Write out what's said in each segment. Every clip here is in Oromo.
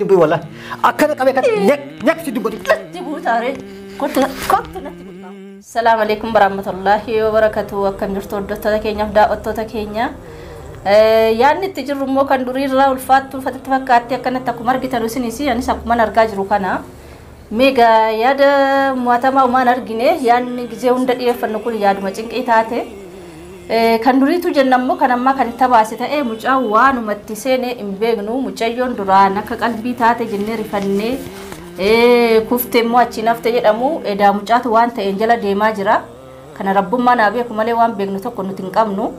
Dubbii wallahi akkana qabee kan nyak nyak si dubbatu. Natti buutaare. Kottu kottu natti buutaa. Salaam alaikum warahmatullahi wabarakatuh. Akkam jirtu hordoftoota keenyaaf daawwattoota keenya. Yaadni itti jirru immoo kan durii irraa ulfaattu ulfaatti fakkaatti akkanatti akkuma argitan isinis anis akkuma argaa jiru kana. Meegaa yaada mo'atamaa uumaan argine yaadni gizee hunda dhiyeeffannu kun yaaduma cinqii taate. Kan duriitu jenna immoo kan ammaa kan itti baase ta'ee mucaan waanumatti seene hin beeknu mucayyoon duraan akka qalbii taate jennee rifannee kufte immoo achiin hafte jedhamu edaa mucaatu waan ta'een jala deemaa jira. Kana rabbummaa naa beeku malee waan beeknu tokko nuti hin qabnu.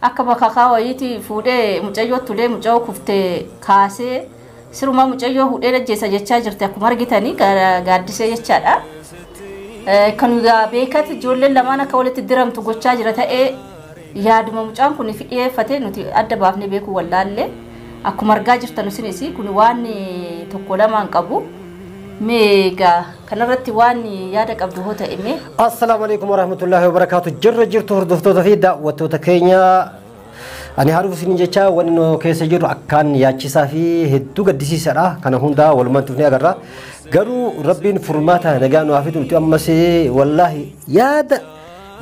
Akka bakakaa wayiiti fuudhee mucayyoo tulee mucayyoo kufte kaasee sirumaa mucayyoo hudhee ajjeesa jechaa jirti akkuma argitanii gaaddisee jechaadha. Kan egaa beekati ijoolleen lamaan akka walitti diramtu gochaa jira ta'ee yaaduma mucaan kun fi dhiyeeffate nuti adda baafnee beekuu wallaalle akkuma argaa jirtan isinis kun waan tokko lamaan qabu. Meegaa kanarratti waan yaada qabdu hoo ta'e mee. Assalaamu alaikum warahmatullahi wabarakaatu. Jirra jirtu hordoftoota fi daawwattoota keenya. Ani haruuf isin jecha wanni nu keessa jirru akkaan yaachisaa fi hedduu gaddisiisaadha. Kana hundaa walumaan tufnee agarra. Garuu rabbiin furmaata nagaa nu haa fidu nuti ammas wallaahi yaada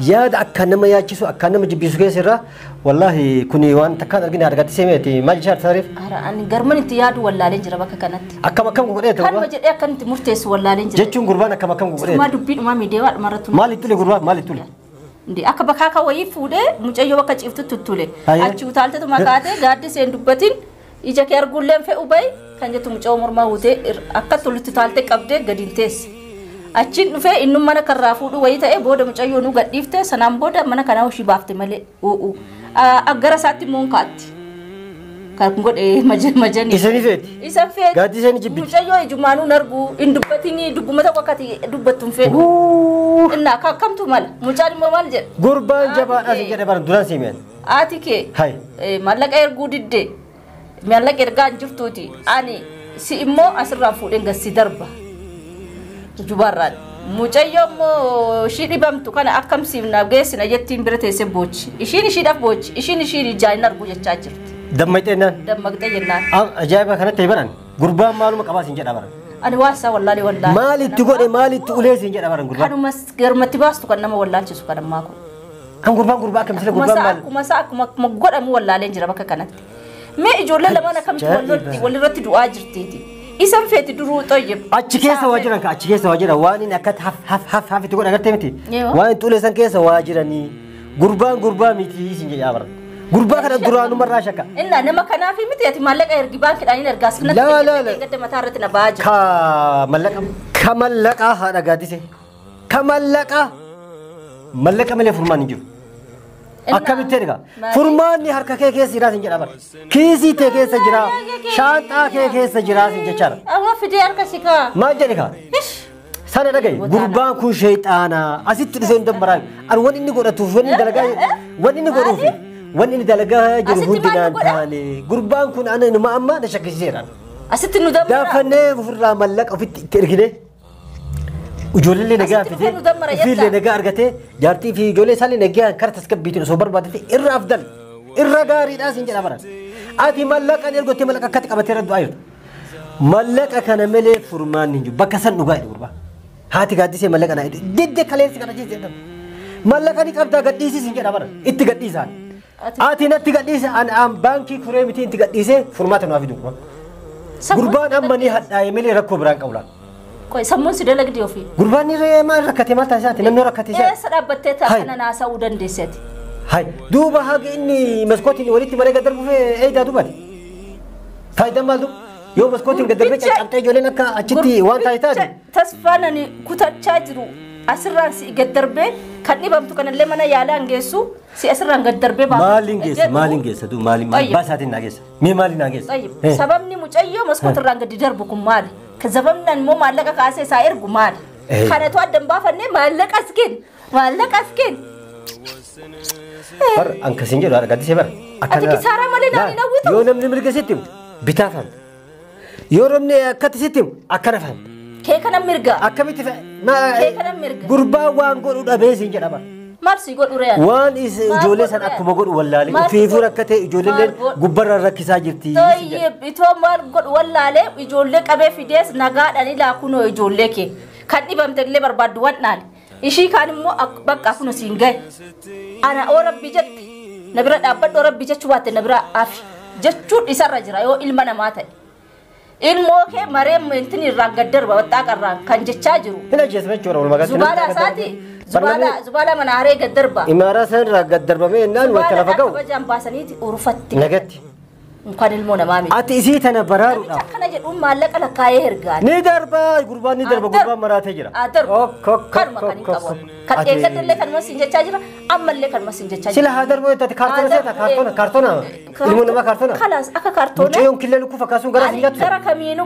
yaada akka nama yaachisu akka nama jibbisu keessa irra wallaahi kuni waan takkaan argine argattisee meeti maal jechaa taariif. Ani garman itti yaadu wallaaleen jira bakka kanatti. Akkam akkam godhee Kanuma jedhee akkan itti murteessu wallaaleen jira. Jechuun gurbaan akkam akkam godhee. Sirumaa dubbiidhumaa miidiyaa dhumarratti. Maal itti tule gurbaan maal itti tule? Ndi akka bakka wayii fuudhee mucayyoo bakka ciiftutti tuttule. Achi utaaltetu makaatee gaaddisee hin dubbatin ija kee arguulleen fe'u bahi kan jettu mucayyoo mormaa guutee akka tolutti utaaltee qabdee gadi hin teesse. Achiin dhufee inni mana karraa fuudhu wayii ta'ee booda mucayyoo nu gadhiifte sanaan booda mana kanaa ishii baafte malee oo'u. Gara isaatti immoo hin kaatti. Kan godhe majani. Isa ni feeti. Isa feeti. Gaaddisee ni jibbiti. Mucayyoo ijumaanuu hin argu hin dubbatinii dubbuma tokko akka dubbattu hin fedhu. Innaa akka akkamtu mala mucaan immoo maal jedha. Gurbaan jabaadhaa si jedhe bara duraan siimeen. Haati kee maallaqa erguu didde maallaqa ergaa hin jirtuuti ani si immoo asirraan fuudheen gassi darba. Jubaarraan mucayyoo immoo ishii dhibamtu kana akkam siifna geessina jettiin bira teessee boochi ishiin ishiidhaaf boochi ishiin ishiin ijaan hin argu jechaa jirti. Dammaqxee jennaan. Dammaqxee jennaan. Ajaa'iba kanatti baran gurbaan maaluma qabaa siin jedha baran. Ani waa isaa wallaalee wallaalee. Maal itti godhe maal itti ulee siin jedha baran gurbaan. Kanumas garmatti baastu kan nama wallaalchisu kan ammaa kun. Kan gurbaan gurbaa akkam sila gurbaan maal. Akkuma isaa akkuma godhamu wallaaleen jira bakka kanatti. Mee ijoolleen lamaan akkamitti walirratti du'aa jirtiiti. Isan feeti duruu xoyyib. Achi keessa waa jiran achi keessa waa jiran waan inni akkatti haf haf haf haf itti godhe agartee miti. Waan itti ulee san keessa waa jiranii gurbaan gurbaa miti siin jedha baran. Gurbaa kana duraanumarraa shakka. Innaa nama kanaaf miti ati maallaqa ergi baankiidhaan hin ergaas kanatti gadda mataa irratti na ba'aa jira. Ka mallaqa ka mallaqa haadha gaaddise ka mallaqa mallaqa malee furmaan hin jiru. Akkamitti erga furmaanni harka kee keessa jira sin jedha bara. Kiisii tee keessa jira shaanxaa kee keessa jira sin jechaadha. Amma fidee harka si kaa. Maal jedhe kaa? Sana dhagaye gurbaan kun sheexaana asitti dhufee hin dammaraan ani wanni inni godhatuuf wanni dalagaa wanni inni godhuuf wanni inni dalagaa jiru hundinaan taane gurbaan kun ana inuma amma na shakkisiiseera. Asitti nu dammara. Daafannee ofirraa mallaqa ofitti itti ergine ijoollee nagaa fidee ofiillee nagaa argatee jaartii fi ijoollee isaallee nagaa karaa tasgabbiitiin osoo barbaadate irra afdal irra gaariidhaa siin jedha baran. Ati mallaqaan ergottee mallaqa akkatti qabatee irra du'aa jirtu. Mallaqa kana malee furmaanni hin jiru bakka san dhugaa jedhu gurbaa. Haati gaaddisee mallaqa naa didde kaleessi kana jeesee jedhama. Mallaqa ni qabdaa gadhiisis hin jedha baran itti gadhiisaan. Ati natti gadhiise an baankii kuree miti itti gadhiise furmaata nuuf fidu gurbaa. Gurbaan amma ni hadhaa'e malee rakkoo biraan qabu laata. Qoy sammuun si dalagdee ofii. Gurbaan ni maal rakkate maal taasisaati namni rakkate isaa. Eessa dhaabbattee kana naasa'uu dandeesseeti. Hai duuba haga inni maskootiin walitti maree gad darbuuf eeyidaa duubati. Faayidaan maal duuba? Yoo maskootiin gad darbee caccabtee ijoolleen akka achitti waan taate taate. Tasfaan ani kutachaa jiru asirraan si gad darbee kan dhibamtu kanallee mana yaalaa hin geessu si asirraan gad darbee baafatu. Maaliin geessa maaliin geessa duuba maaliin maal baasaatiin naa geessa mee maaliin naa geessa. Sababni mucayyoo maskootirraan gadi darbu kun maali? Sababni immoo maallaqa kaasee isaa ergu maali? Kanatu adda hin baafannee maallaqa as kenni maallaqa as kenni. Bar an kasiin jedhu haadha gaaddisee bara. Ati kisaaraa malee naan hin hawwitu. Yoo namni mirga sitti himu bitaa faanta. Yoo namni akkatti sitti himu akkana faanta. Kee kana mirga. Akkamitti Kee kana mirga. Gurbaan waan godhu dhabee siin jedha bara. Maal si godhu ree? Waan ijoollee san akkuma godhu wallaalee ofiifuu rakkatee ijoolleen gubbarra rakkisaa jirti. Toyyib itoo maal godhu wallaalee ijoollee qabee fidees nagaadhaan ilaa kunoo ijoollee kee kan dhibamte illee barbaaddu waan dhaale. Ishii kaan immoo bakka kun siin gahe. Ana oo rabbi jette na bira dhaabbadhu oo rabbi jechuu baatte na bira afi jechuun isarra jira yoo ilma namaa ta'e. Ilmoo kee maree intin irraan gad darba waxxaa kan jechaa jiru. Hin ajjeesame jechuudha walumaa galatti. Zubaala isaati. Zubaala mana haree gad darba. Imaaraa san irraa gad darbamee innaan wanta lafa ga'u. Kabajaan baasaniiti urfatti. Nagatti. Inkaan ilmoo namaa miti. Ati isii tana baraaruudhaaf. Namicha akkana jedhuun maallaqa lakkaa'ee ergaan. Ni darba gurbaan ni darba gurbaan maraatee jira. Kanuma kan hin qabu. Kan eeggadallee kanuma siin jechaa jira ammallee kanuma siin jechaa jira. Sila haa darbu taate kaartoona seeta kaartoona kaartoona ilmoo namaa kaartoona. Kalaas akka kaartoona. Mucayyoon killee lukkuu fakkaasuun garaa siin nyaattu.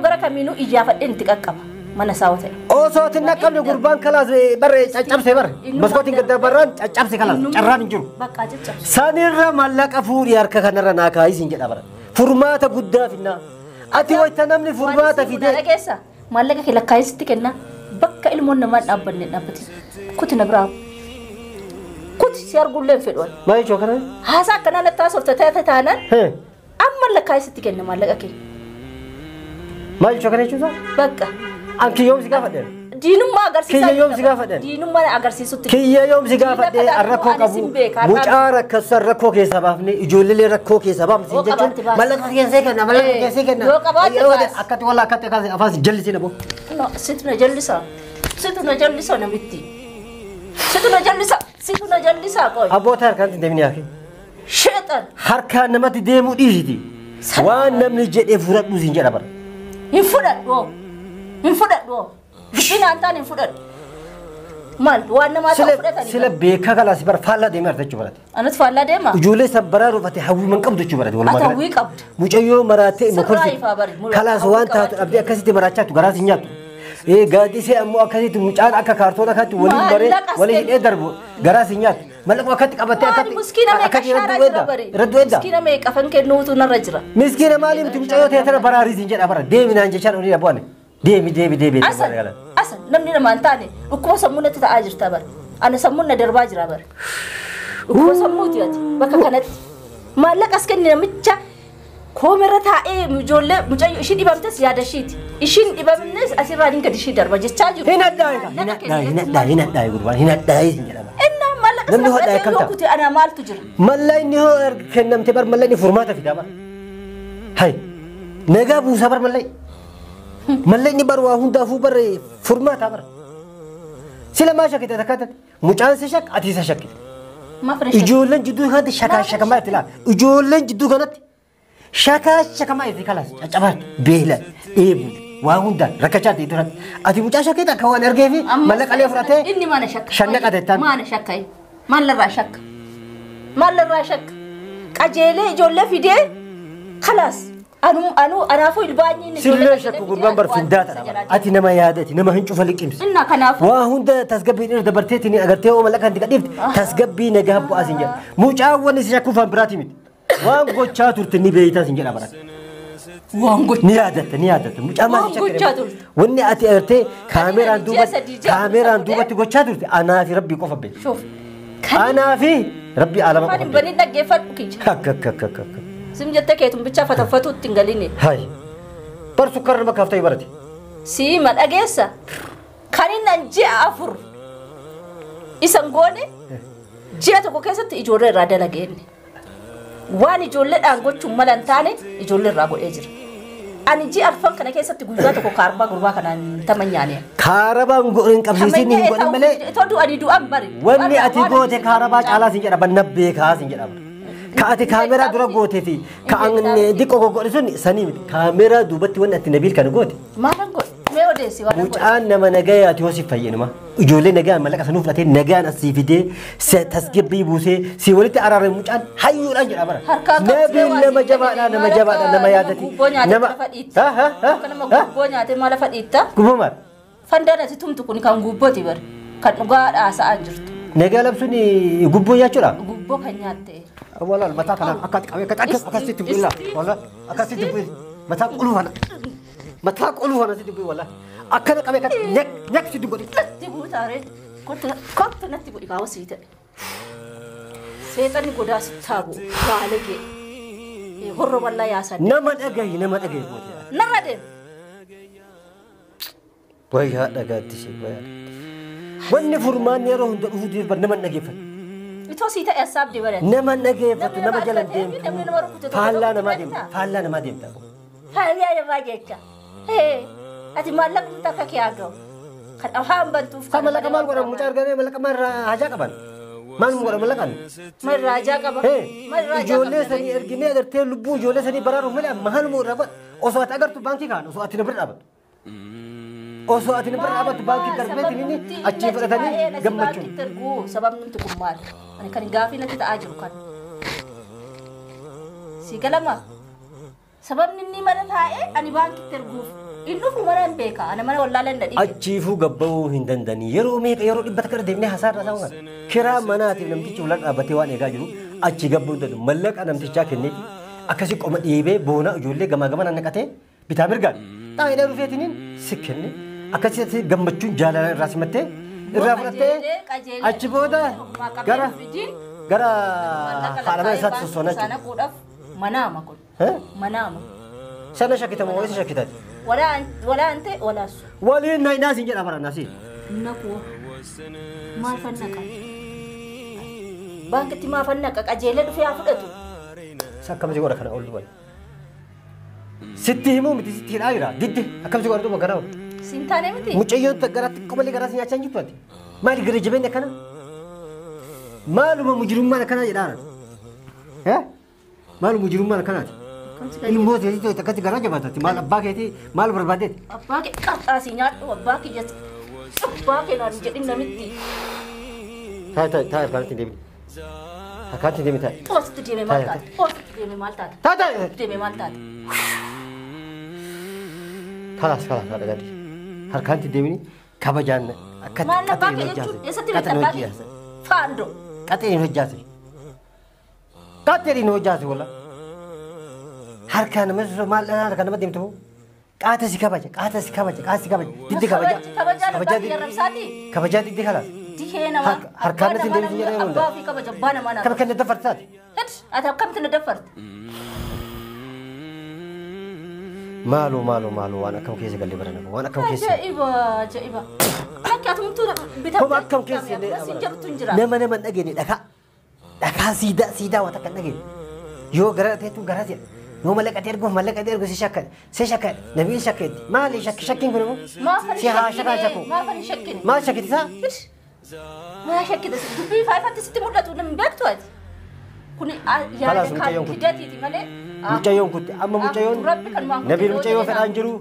Gara kamiinuu iyyaafadheen itti qaqqaba mana isaa ta'e. Osoo ati hin qaqqabne gurbaan kalaas barre caccabsee barre maskootiin gad darbarraan caccabse kalaas carraan hin jiru. Bakka caccabse. Sanirra maallaqa fuudhii harka kanarra naa kaayii siin jedha bara. Furmaata guddaa finnaa. Ati wayita namni furmaata fidee. Dhageessa maallaqa kee lakkaa'ee sitti kenna bakka ilmoon namaa hin dhaabbanne dhaabbate kuti na biraa kuti si argullee hin fedhu. Maal jechuu akkana? Haasaa akkanaa natti haasofte ta'e taanaan amma lakkaa'ee sitti kenna maallaqa kee. Maal jechuu akkana jechuusaa? Bakka. An kiyyoom si gaafadhe? Diinummaa agarsiisaa. Kiyya yoom si gaafadhe? Diinummaa agarsiisutti. Kiyya yoom si gaafadhe? Rakkoo qabu. Mucaa rakkasa rakkoo keessaa baafne ijoollee rakkoo keessaa baafne siin jechuun mallaqa keessee kenna mallaqa keessee kenna. Yoo qabaatte baas. Akkatti wallaa akkatti akkas afaan si jallisee na boo. No situ na jallisa. Situ na jallisa namitti. Situ na jallisa. Situ na jallisa qoy. Abboota harkaan hin deemini yaake. Sheexan. Harkaan namatti deemuu dhiisiti. Waan namni jedhee fudhadhu siin jedha bara. Hin fudhadhu. Hin fudhadhu. Binaan taan hin fudhadhu. Maal waan namaa ta'u fudhatanii. Sila beekaa kalaas bara faallaa deemee argachuu jechuu barate. Anas faallaa deema? Ijoollee san baraaruuf ati hawwii man qabdu jechuu barate walumaa galatti. Ati hawwii qabda. Mucayyoo maraattee ima kolfi. Kalaas waan taatu dhabdee akkasitti maraachaa garaas hin nyaattu. Gaaddisee ammoo akkasitti mucaan akka kaartoona kanatti waliin baree waliin hidhee darbu garaas hin nyaattu. Mallaquma akkatti qabattee akkatti akkatti irratti edda. Miskiina meeqa fan kennuutu narra jira. Miskiina maaliif mucayyoo ta'e tana baraarii siin jedha bara deeminaan jechaan olii dhabu'ane. Deemi deemi deemi. Asan namni namaa hin taane dhukkuba sammuu natti ta'aa jirta bara. Ana sammuun na darbaa jira bara. Dhukkuba sammuuti ati bakka kanatti. Maallaqa as kenni namicha koomirra taa'ee ijoollee mucayyoo ishii dhibamtes yaada ishiiti. Ishiin dhibamnes asirraa hin gadi ishii darba jechaa jiru. Hin addaa'e hin addaa'e hin addaa'e hin addaa'e gurbaan hin addaa'e hin jedhama. Innaa maallaqa sana fudhatee yoo kute ana maaltu jira? Mallaqni hoo kennamte bar mallaqni furmaata fidaa bar. Hai nagaa buusaa bar mallaqni. Mallaqni bar waa hundaafuu bar furmaata bar. Sila maa shakkite takka mucaan si shakka ati isa shakkite. Ijoolleen jidduu kanatti shakaa shakamaa itti laala. Ijoolleen jidduu kanatti shakaa shakamaa itti kalaas caccabaa beela dheebu waa hundaan rakkachaa ta'e turan. Ati mucaa shakkite akka waan argee fi mallaqalee fudhatee inni maana shakka. Shannaqa ta'ettaan. Maana shakka maallarraa shakka maallarraa shakka qajeelee ijoollee fidee kalaas. Anu anaafuu ilbaanyi Sillee shakku gurbaan bar findaata dha. Ati nama yaadati nama hin cufa liqimsi. Inna kanaafuu. Waa hunda tasgabbii irra dabarteetiin agartee oo mallaqa kan gadhiifte tasgabbii nagaa bu'aa siin jedha. Mucaawwan si shakkuu faan biraati miti. Waan gochaa turte ni beeytaa siin jedha bara. Waan gochaa. Ni yaadatta ni yaadatta. Mucaa maal Waan gochaa turte. Wanni ati agartee kaameraan duubatti gochaa turte anaa fi rabbii qofa beeku. Shoof. Anaa fi rabbii alama qofa Afaan hin beeku. banin dhaggeeffadhu kiyya. Akka akka akka akka. Sim jettee keetum bichaa fataffatuutti hin galine. Hai. Bar sukkaara nama kaaftee barate. Siima dhageessa. Kan inni an ji'a 4 isan goone ji'a tokko keessatti ijoollee irraa dalagee inni. Waan ijoolleedhaan gochuun mala hin taane ijoollee irraa godhee jira. Ani ji'a 4 kana keessatti guyyaa tokko kaarbaa gurbaa kanaan tamanyaane. Kaarabaan hin qabsiisin hin godhin malee. Itoo du'anii du'an bari. Wanni ati goote kaarabaa caalaa siin jedhama nabbee kaa siin jedhama. Ka ati kaameraa dura gootee fi ka diqqoo godhe sun sanii miti. Kaameraa duubatti wanni ati Nabiil kana goote. Maalan godhe? Mee odeessi waan godhe? Mucaan nama nagayaati yoo si fayyinuma. Ijoollee nagaan mallaqa sanuu fudhatee nagaan asii fidee tasgabbii buusee si walitti araarame mucaan hayyuudhaan jedha bara. Nabiil nama jabaadha nama jabaadha nama yaadati. Nama nama gubboo nyaatee maal lafa dhiitta? Gubboo maal? Fandaan ati tumtu kun kan gubbooti bara. Kan dhugaa haasa'aa jirtu. Nagaa labsuun gubboo nyaachuudha? Gubboo kan nyaatte. Walaal mataa kana akkatti qabee akkasitti bu'illa. Walaal akkasitti bu'illa. Mataa quluu kana. Mataa quluu kana sitti bu'i walaal. Akkana qabee akkatti nyak nyak sitti godhi. Natti buutaaree. Kottu natti bu'i kaawwa sii ta'e. Seexanni godaa sitti haa bu'u. Baalagee. Horroo bal'aa yaasan. Nama dhagahi gootee. Narra deema. Wayyaa dhagaatti ishee wayyaa. Wanni furmaanni yeroo hunda dhufuu diif bar nama dhageeffatu. Itoo sii ta'e assaabdee barate. Nama dhageeffatu nama jala deemtu. Namni nama rukute tokko Faallaa tokko namaa deemta. beektaa? Faallaa namaa deemta. Faallaa namaa jecha. Ati maallaqni takka kee haa ga'u. Kan afaan bantuuf Sa mallaqa maal godhan mucaa arganii mallaqa maal irraa hajaa qaban? Maal godhan mallaqan? Maal irraa hajaa qaba? Maal irraa hajaa Ijoollee qaba? sanii erginee agartee lubbuu ijoollee sanii baraaruuf malee maaluma irraa godha. Osoo ati agartu baankii kaan osoo ati na bira dhaabattu. Osoo ati na bira dhaabattu baankii darbeetiin inni achii fudhatanii gammachuun. Sababni nuti kun maali? Ani kan gaafii natti ta'aa jiru kan. Si galama? Sababni inni mana taa'ee ani baankitti erguuf. Inni dhufu mana hin beeka. Ana mana wallaalee hin dhadhiibe. Achiifuu gabba'uu hin danda'anii yeroo meeqa yeroo dhibba takka irra deemnee hasaarra isaa waan kiraa manaatiif namtichi ulaan dhaabbatee waan eegaa jiru achi gabba'uu hin danda'u mallaqa namtichaa kenneeti akkasii qoma dhiibee boona ijoollee gamaa gamana naqatee bitaa mirgaan xaa'ee dhufeetiniin si kenne akkasii gammachuun jaalalaan irraa simattee irraa fudhattee achi booda gara gara haadha mana isaatti sossoonaa jechuudha. Naquudhaaf manaama kun. Manaama. Sana shakkitamu moo isa shakkitaati? Walaa ante walaa su. Waliin na naasiin jedha bara naasiin. Naquu. Maal fannaqa? Baankitti maa fannaqa? Qajeelee dhufee haa fudhatu. Isa akkamsi godha kana ol duban. Sitti himuu miti sitti hidhaa jira. Didde akkamsi godha duba gara. Siin taane miti? Mucayyoon garaatti qomallee garaa si nyaachaa hin jirtu ati. Maali gara jabeenya akkana? Maaluma mujirummaan akkanaa jedhaa? Maaluma mujirummaan akkanaati? Ilmoo teetii akkatti garaa jabaatatti maal abbaa keetii maal barbaadeeti? Abbaa kee qarxaasii nyaadhu abbaa kiyya abbaa kee naan jedhin namitti. Taa'e taa'e taa'e harkaan ittiin deemini. Harkaan ittiin deemini taa'e. Oositti deeme maal taate? Oositti deeme maal taate? Taa'e taa'e. Deeme maal taate? Kalaas kalaas haadha gadi. Harkaan ittiin deemini kabajaan akkatti Maal abbaa qaxee kee hin jechuun hojjaase. eessatti Qaxee beekta hin abbaa kee? hojjaase. Faandoo. Qaxee hin hojjaase. Qaxee hin hojjaase wala. Harkaan nama sosoo maal dhala harkaan nama deemtu qaata si kabaja qaata si kabaja qaata si kabaja diddi kabaja Kabajaan abbaa kiyya rabsaati. kabajaa diddi kalaas. Dihee namaa. Harkaan natti hin deebisin jedhee Abbaa ofii kabaja abbaa namaa naaf. Kama kan dafartaati. Ati akkamitti na daffarte? Maaloo maaloo maaloo waan akkam keessa galee barana waan akkam keessa. Ajaa'iba ajaa'iba. Lakki atumtuu bitamtee. Koma akkam keessa Siin jedhutu hin jira. Nama nama hin dhageenye dhakaa dhakaa siidaa siidaa waan takka hin dhageenye yoo gara teettu gara jedha yoo mallaqatee erguuf mallaqatee ergu si shakka si shakka nabii shakkeetti maali shakki shakkiin kun immoo si haa shakkaa shakku Maaf hin shakkine? maal shakkitisaa? Maa shakkite dubbii faayifatti sitti mul'atu namni beektu ati. Kun yaada Kalaas kan mucayyoon kun. hidhatiiti malee. Mucayyoon kun amma mucayyoon Rabbi kan maan nabiin mucayyoo fedhaan jiru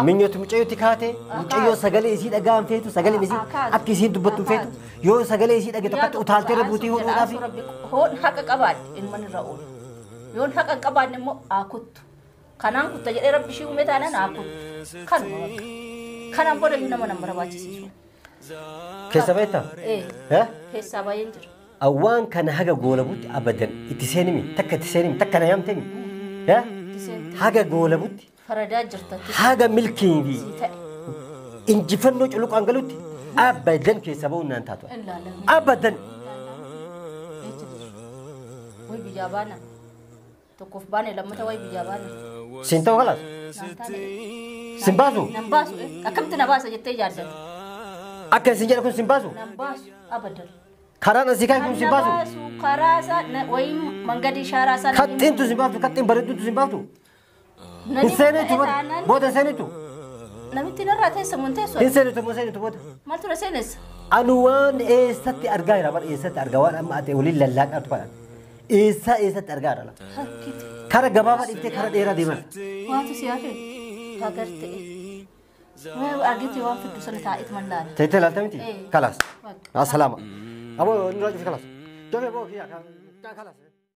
minyootti mucayyootti kaate mucayyoo sagalee isii dhagaan feetu sagalee isii akka isiin dubbattu feetu yoo sagalee isii dhage tokkotti utaaltee irra buutii hodhuudhaaf Hoon haqa qabaadhe ilman irra oolu. Yoon haqa hin qabaanne immoo haa kuttu. Kanaan kutta jedhee rabbi ishii uume taanaan haa kuttu. Kanuma bakka. Kanaan booda iyyuu nama nan barbaachisiisu. keessa beektaa? Keessaa baay'een jira. Awwaan kana haga goolabutti abadan itti seenimi takka itti seenimi takka na yaamtemi haga goolabutti Faradaa jirta. haga milkiin fi Sii ta'e. injifannoo culuqaan galutti abadan keessa ba'uun naan taatu. Ilaalame. Abadan. Way biyyaa baana. Tokkoof baane lammata way biyyaa baana. Siin ta'u kalaas? Naan taane. Siin baasu? Nan baasu. Akkamitti na baasa jettee yaaddata? Akka isin jedha kun siin baasu? Nan baasu abadan. Karaan asii kaan kun siin Na baasu? baasu karaa isaa wayii mangadii shaaraa isaa. Kaxxeentu siin baaftu kaxxeen bareedduutu siin baaftu? Hin seenetu booda hin seenetu? Namitti narraa teessamu hin teessu. Hin seenetu moo seenetu booda? Maaltu na seenessa? Anu waan eessatti argaa jira bara eessatti argaa waan amma ati waliin lallaaqaatu kana. Eessa eessatti argaa jira? Harkiti. Kara gabaabaa dhiiftee kara dheeraa deeman. Waantu si hafe hagar ta'e. Argite waan fiddu sana taa'eet mallaala. Teettee ilaalta miti? Kalaas. Bakka. Assalaama. Aboo inni dura cufi kalaas. Dafee boo kiyyaa kalaas.